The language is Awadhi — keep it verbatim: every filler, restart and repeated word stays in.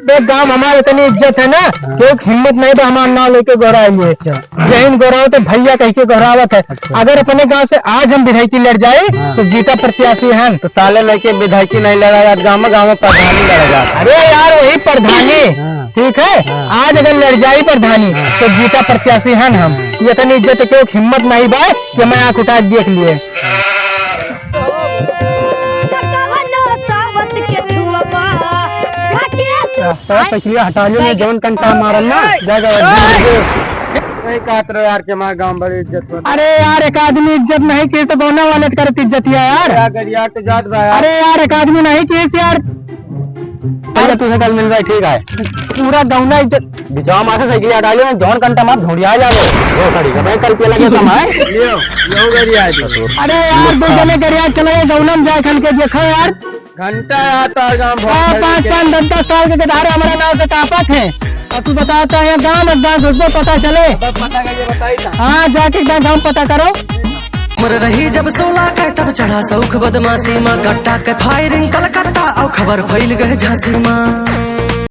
देख, गाँव हमार इतनी इज्जत है ना, हाँ। केहू के हिम्मत नहीं बा हमार नाव लेके गोहराए लिए। अच्छा। जय हिंद गोहरावत है भैया कह के गोहरावत है। अच्छा। अगर अपने गाँव से आज हम विधायकी लड़ जाए, हाँ। तो जीता प्रत्याशी हन। तो साले लेके विधायकी नहीं लड़ा जात, गाँव में, गाँव में प्रधानी लड़ा जात। अरे यार, वही प्रधानी, हाँ। ठीक है? हाँ। आज अगर लड़ जाई प्रधानी, हाँ। तो जीता प्रत्याशी हन हम। हाँ। ये इतनी इज्जत है, केहू के हिम्मत नहीं बा कि मैं आँख उठा के देख लिए। कवनो सावत के छुअबा, राकेश। रास्ता से इसलिए हटा लियो, मैं जौन कंटा मारन ना, जा, जा, जा। नहीं कहत रहो यार कि हमारे गांव बड़ी इज्जत होती। अरे यार, एक आदमी इज्जत नहीं की तो गौना वाले करत इज्जतिया यार। क्या करी यार, तो जात बा यार। अरे यार, एक आदमी नहीं की यार। भैया, तुझे कल मिल रहा है, ठीक है। पूरा गौना इज्जत। बिचारा माथे साइकिल हटा लियो, जौन कंटा मार ढूंढिया जावे। वो खड़ी का भाई, कल पेला के कमाए। लियो, यो गरिया दी। अरे यार, दो जने गरिया चले गए, गौना में जाए खल के देखो यार। घंटा यार, तार गांव भर हाँ, पाँच, पाँच, दस, दस साल के गधारे हमारा नाव से कापत है। अब तू बताता है, गांव में गांव घुसबो पता चले। अब पता करके बताई था। हाँ, जाके गांव, गांव पता करो। उम्र रही जब सोलह के, तब चढ़ा शौक बदमाशी मा, कट्टा के firing कलकत्ता, और खबर फैल गए झांसी मा।